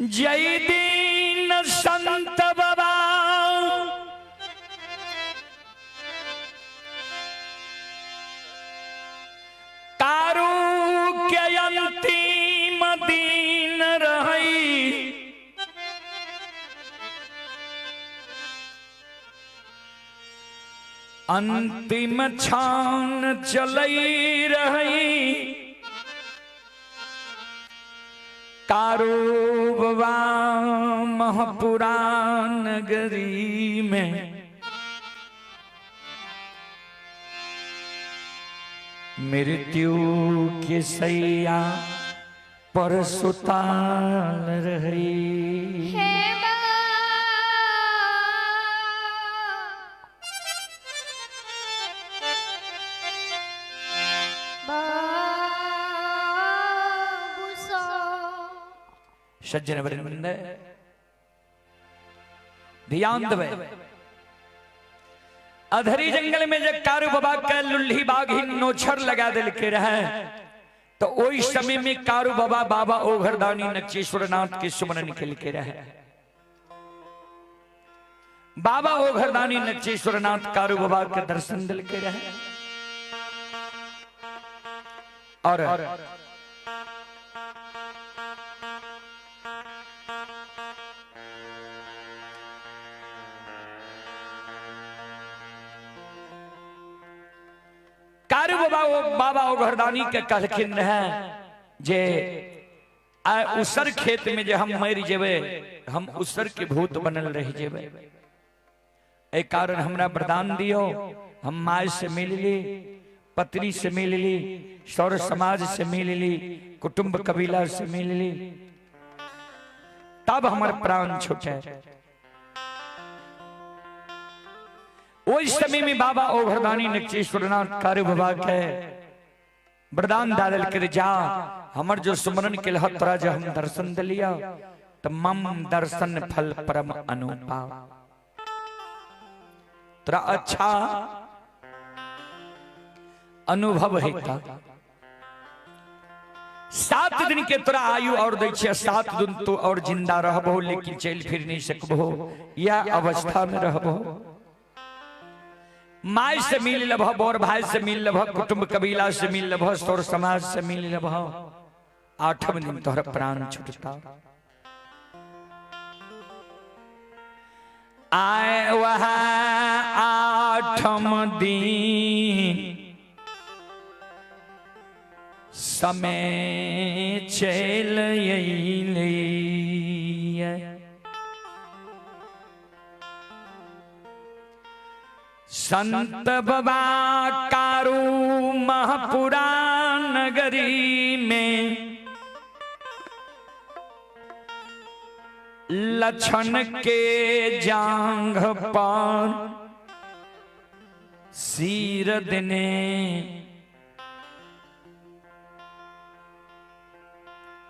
जय दीन संत बाबा कारू के अंतिम दिन रही अंतिम छान चलई रही कारू बाबा महपुरा नगरी में मृत्यु के सैया पर सुताल रही। हे बाबू सो सज्जन वृंद ध्यान देवे, अधरी जंगल में जब कारू बाबा के लुल्ही बाघी नोछर लगा दिल के रहे तो ओई समय में कारू बाबा बाबा ओघरदानी नक्षेश्वर नाथ के सुमरन के के रहे। बाबा ओघरदानी नक्षेश्वर नाथ कारू बाबा के दर्शन दिल के रहे और कारू बाबा ओ बाबा ओघरदानी के कहलखिन रहे जे आ उसर खेत में जे हम मर जेबे, हम उसर के भूत बनल रह जेबे, एहि कारण हमरा वरदान दियो, हम my से मिल ली, पत्नी से मिल ली, सौर समाज से मिल ली, कुटुंब कबीला से मिल ली, तब हमर प्राण छूटे। ओहि समय में बाबा ओघरदानी नक्षेश्वरनाथ कारू बाबा के वरदान दादल के जा हमर जो सुमरन के लह तोरा जो हम दर्शन दिलिया तो मम दर्शन फल परम अनुपा, तोरा अच्छा अनुभव हेता। 7 दिन के तोरा आयु और दै छियै, 7 दिन तो और जिंदा रहबो लेकिन चल फिर नहीं सकबो, या अवस्था में रहबो। My से मिल लभ, बड़ भाई से मिल लभ, कुटुंब कबीला से मिल लभ, सौर समाज से मिल लभ, 8वें दिन तोहर प्राण छूटता। आए वह 8म दिन समय चल अइलै। संत बाबा कारू महपुरा नगरी में लक्षण के जांघ पर सिर देने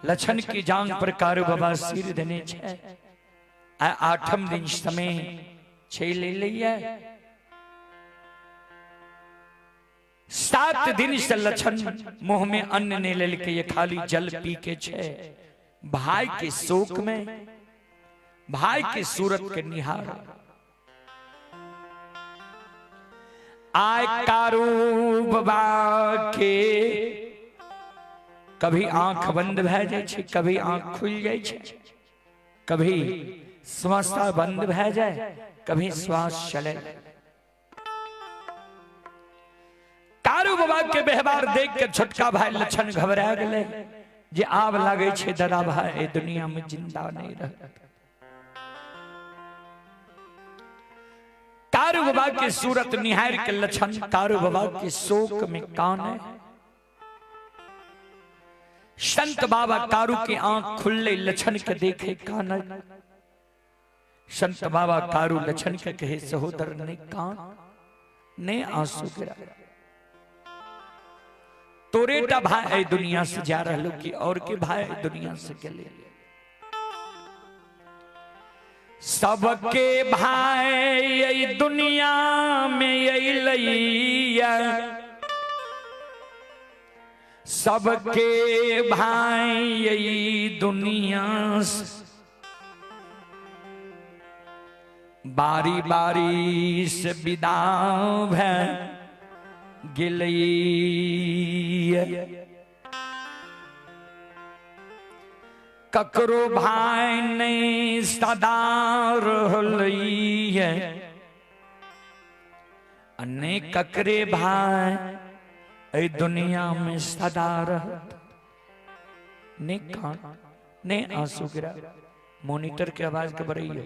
लक्षण की जांघ पर कारू बाबा सिर देने छे। 8म दिन समय चल अइलै। 7 दिन से लक्षण मुंह में अन्न नहीं लेलके, ये खाली जल पी के छे। भाई के शोक में भाई के सूरत के निहार आय कारू बाबा के कभी आंख बंद भए जाय छै, कभी आंख खुल जाय छै, कभी श्वास बंद भए जाय, कभी श्वास चले। कारू बाबा के व्यवहार देख के छोटका भाई लक्षण घबरा गेलै जे आब लागे छै दादा भाई ए दुनिया में जिंदा नहीं रहत। कारू बाबा के सूरत निहार के लक्षण कारू बाबा के शोक में कान है। संत बाबा कारू के आंख खुलले लक्षण के देखे कान। संत बाबा कारू लक्षण के कहे सहोदर ने कान ने आंसू गिरा, तोरे टा भाई दुनिया से जा रहलो कि और के भाई दुनिया से गेले। सबके भाई दुनिया में अइलैया, सबके भाई दुनिया से बारी बारी से विदा भए गेलै। ककरो भाई नहीं सदा रहलै, आ नहि ककरे भाई एहि दुनिया में सदा रहत। नहीं कान नहीं आंसू गिरा, मॉनिटर के आवाज के बढ़ाइयो।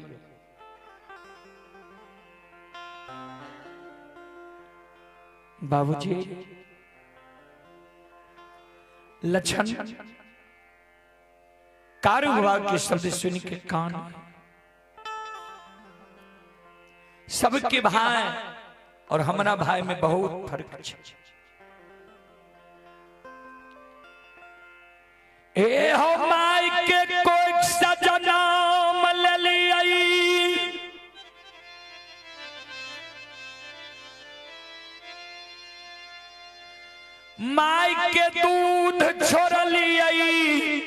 बाबूजी लक्षण कारू बाबा के शब्द सुन के कान सबके भाई और हमरा भाई में बहुत फर्क है। ए हो माई के कोई सजना लियाई, माई के दूध छोड़ लियाई,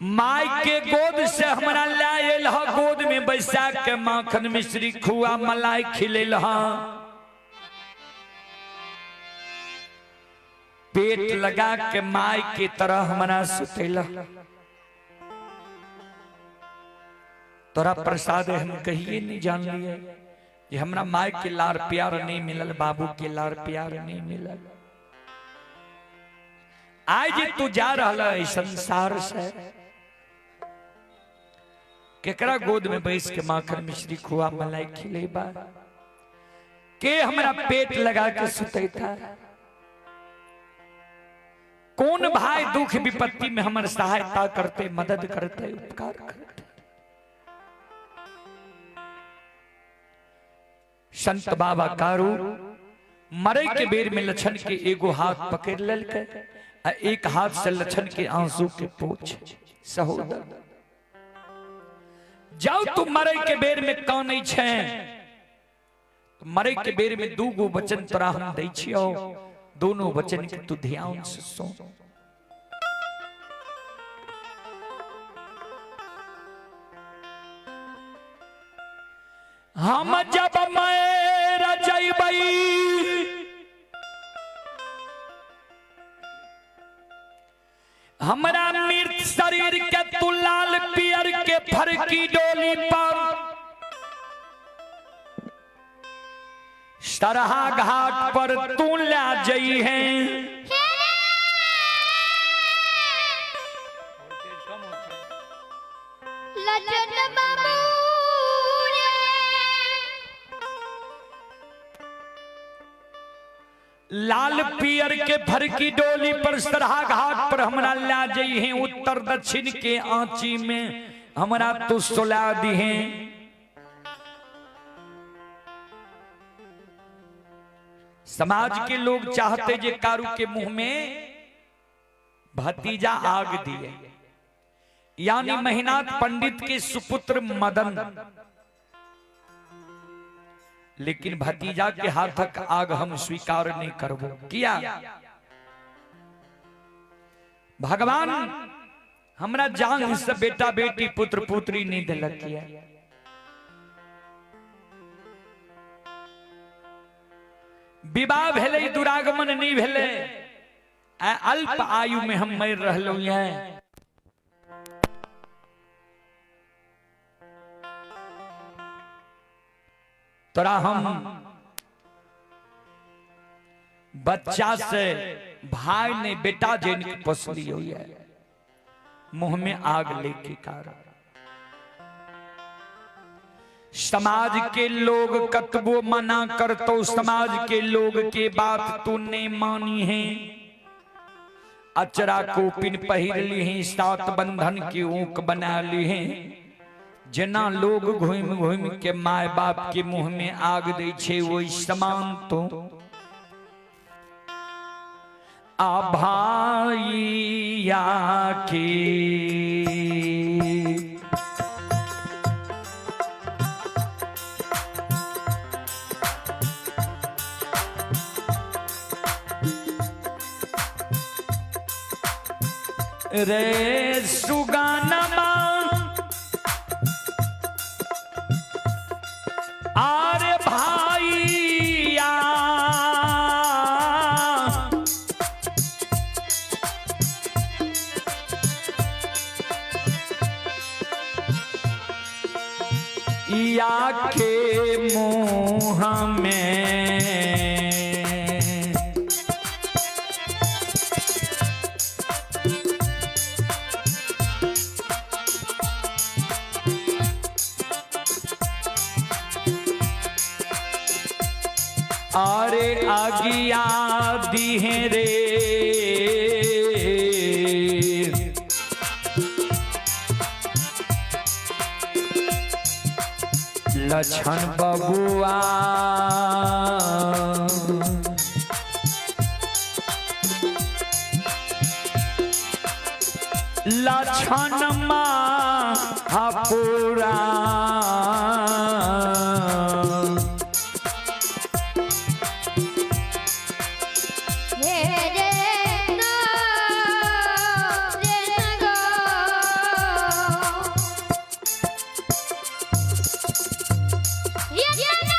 माई के गोद से हमरा लायल ह, गोद में बैसा के माखन मिश्री खुआ मलाई खिलेल ह, पेट लगा के माई के तरह हमरा सुतेल। तोरा प्रसाद हम कहिए नहीं जान लिए कि हमरा माई के लार प्यार नहीं मिलल, बाबू के लार प्यार नहीं मिलल। आज तू जा रहा है संसार से, केकरा गोद में बैस के माखन मिश्री खुआ मलाई खिलेबा, के हमरा पेट लगा के सुते था, कौन भाई दुख विपत्ति में हमर सहायता करते, मदद करते, उपकार करते। संत बाबा कारू मरे के बेर में लछन के एगो हाथ पकड़ ललके, एक हाथ से लछन के आंसू के पोछ। सहोदर जाओ तू मरे के बेर में कानै छे, मरे के बेर में दू गो वचन तोरा हम दै छियो, दोनों वचन के तू ध्यान से सुन। हम जब मर जइबै हमरा मृत शरीर के तू लाल पियर के फरकी डोली पर सरहा घाट पर तू ला जई है। लजन बाबू लाल पियर के फरकी डोली पर सरहा घाट पर हमरा ला जई है, उत्तर दक्षिण के आंची में हमरा तू सुला दी है। समाज के लोग चाहते जे कारू के मुंह में भतीजा आग दिए, यानी महिनाथ पंडित के सुपुत्र मदन, लेकिन भतीजा के हाथक आग हम स्वीकार नहीं करबो। किया भगवान हमरा जान से बेटा बेटी पुत्र पुत्री नहीं दिलक। किया विवाह भेलै, दुरागमन नहीं भेलै, अल्प आयु में हम मर रहलहुं हैं। तोरा हम बच्चा से भाई ने बेटा जिन के पोसली हुई है, मुंह में आग लेके कारण। समाज के लोग कतबो मना करतो, समाज के लोग के बात तू नहीं मानी है। अचरा कोपिन पहिर ली है, सात बंधन की ऊक बना ली है। जना लोग घूम घूम के my बाप के मुंह में आग दे छे, वही समान तो आ भाईया के। रे सुगानमा आरे भाईया या के मुँह में अरे आगिया दिहे रे लक्षण बबुआ लक्षण महापुरा हे रे ना रे ना गो ये ना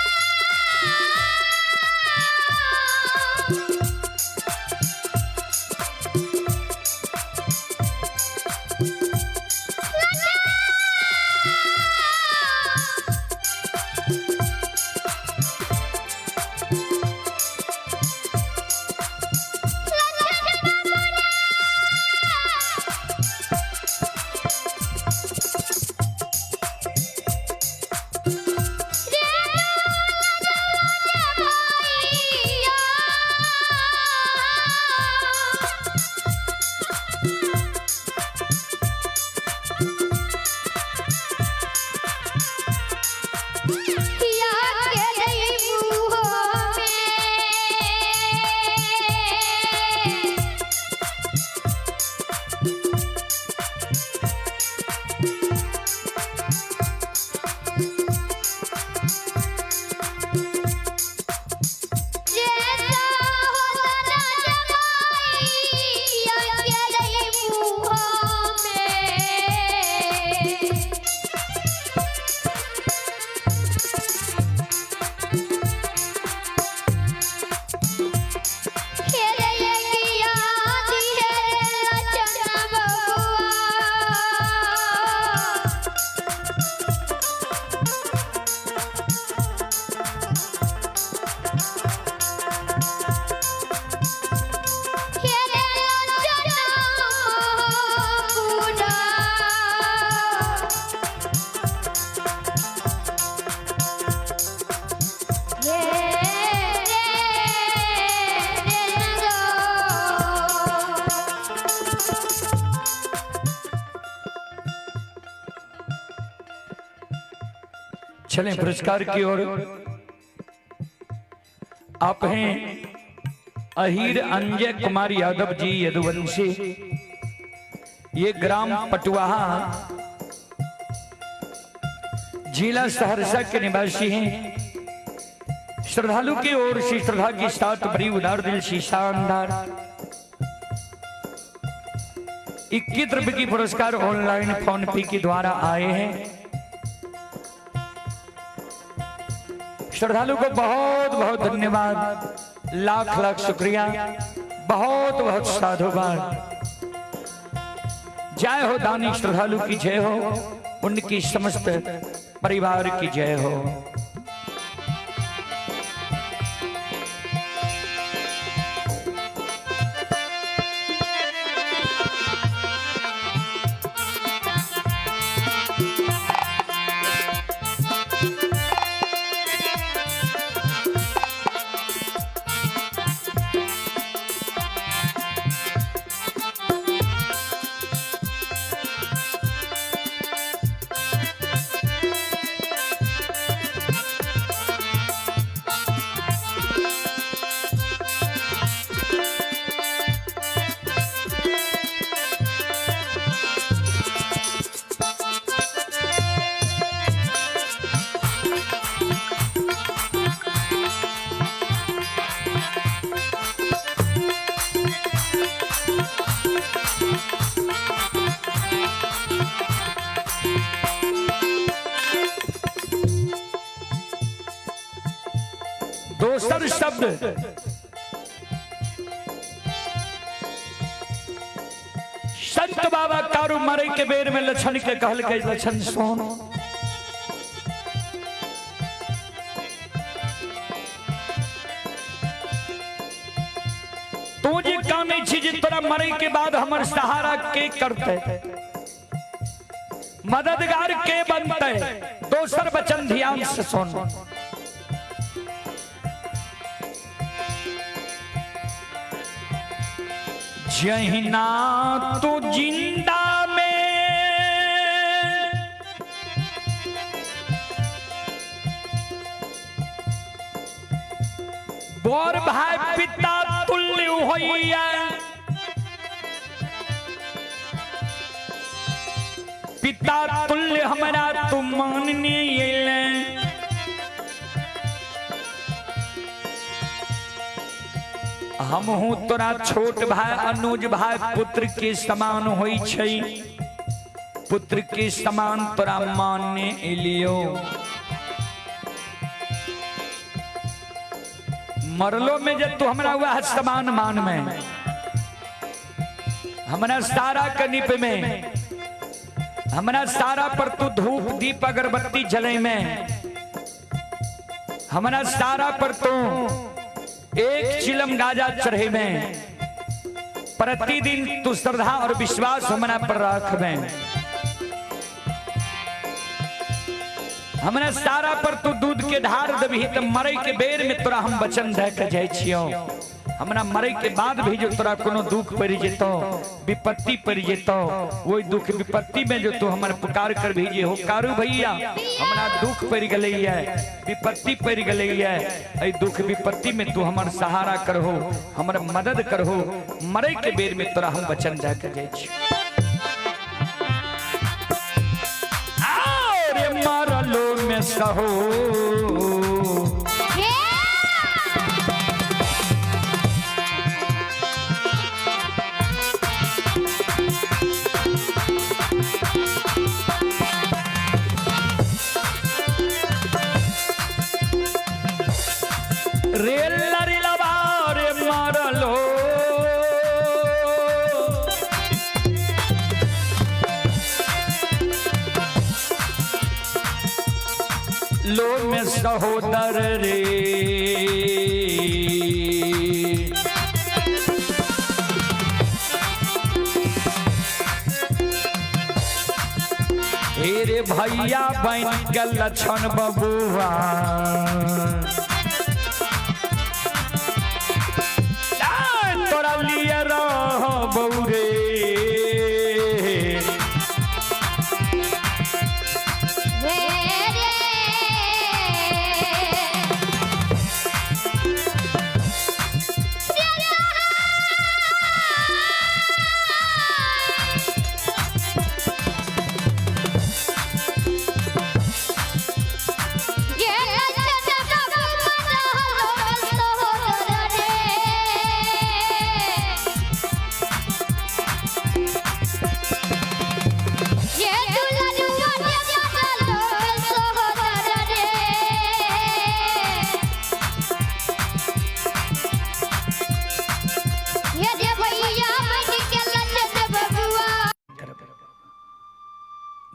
या के रे मुँह में जैसा होता जमाई या के रे मुँह में। हेरे किया दी है रचना बबुआ। हेरे रचना पूरा। हे रे रे गो। चलें पुरस्कार की ओर। आप हैं अहीर अंजय कुमार यादव जी यदुवंशी, ये ग्राम पटुआहा जिला सहरसा के निवासी हैं। श्रद्धालु की ओर से श्रद्धा के साथ बड़ी उदार दिल से शानदार 21 रुपए की पुरस्कार ऑनलाइन फोन पे के द्वारा आए हैं। श्रद्धालु को बहुत बहुत धन्यवाद, लाख लाख शुक्रिया, बहुत बहुत साधुवाद। जय हो दानी श्रद्धालु की जय हो, उनकी समस्त परिवार की जय हो। हे शब्द संत बाबा कारू मरे के बेर में लक्षण के कहल के लक्षण सुन, तू जे कामे छी जे तोरा मरे के बाद हमर सहारा के करते, मददगार के बनते। दोसर वचन ध्यान से सुन। जहिना तू जिंदा में बोर भाई पिता तुल्य होइया, पिता तुल्य हमरा तू मानने अइले, हमहू तोरा छोट भाई अनुज भाई पुत्र के समान होई छै, पुत्र के समान तोरा मानने एलियो। मरलो में जब तू हमरा वह समान मान में, हमरा सारा कनिप में, हमरा सारा पर तू धूप दीप अगरबत्ती जले में, हमरा सारा पर तू एक चिलम गाजा चढ़े में, प्रतिदिन तू श्रद्धा और विश्वास हमरा पर रख में, हमरा सारा पर तू दूध के धार दबही त मरे के बेर में तोरा हम वचन दे के जाइ छियो। हमरा मरे के बाद भी जो तोरा कोनो दुख पड़ जेतो, विपत्ति पड़ जेतो, वही दुख विपत्ति में जो तू हमर पुकार कर भेजे हो कारू भैया हमरा दुख पड़ गले है, विपत्ति पड़ गले है, ऐ दुख विपत्ति में तू हमर सहारा करहो, हमर मदद करहो, मरे के बेर में तोरा हम वचन दे के जाइ छियो। मरलो में सहो रेल लरिलवा रे मरलो लो में सहोदर रे, हे रे भैया बन के लक्षण बबुआ, तोरा लिए रह बौरे।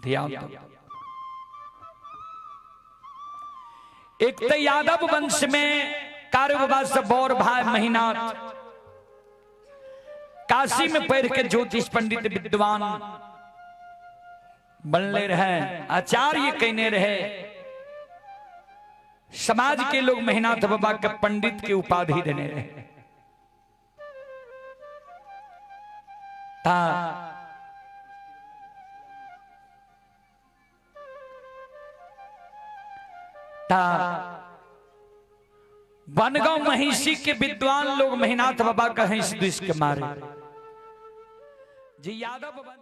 ध्यान दो। एक तो यादव वंश में कारू बाबा से बौर भाई महिनाथ काशी में पढ़ के ज्योतिष पंडित विद्वान बनले रहे, आचार्य कहने रहे, समाज के लोग महिनाथ बाबा के पंडित की उपाधि देने रहे। ता बनगांव महिषी के विद्वान लोग महिनाथ बाबा का हंस दुष्ट के मारे जी यादव।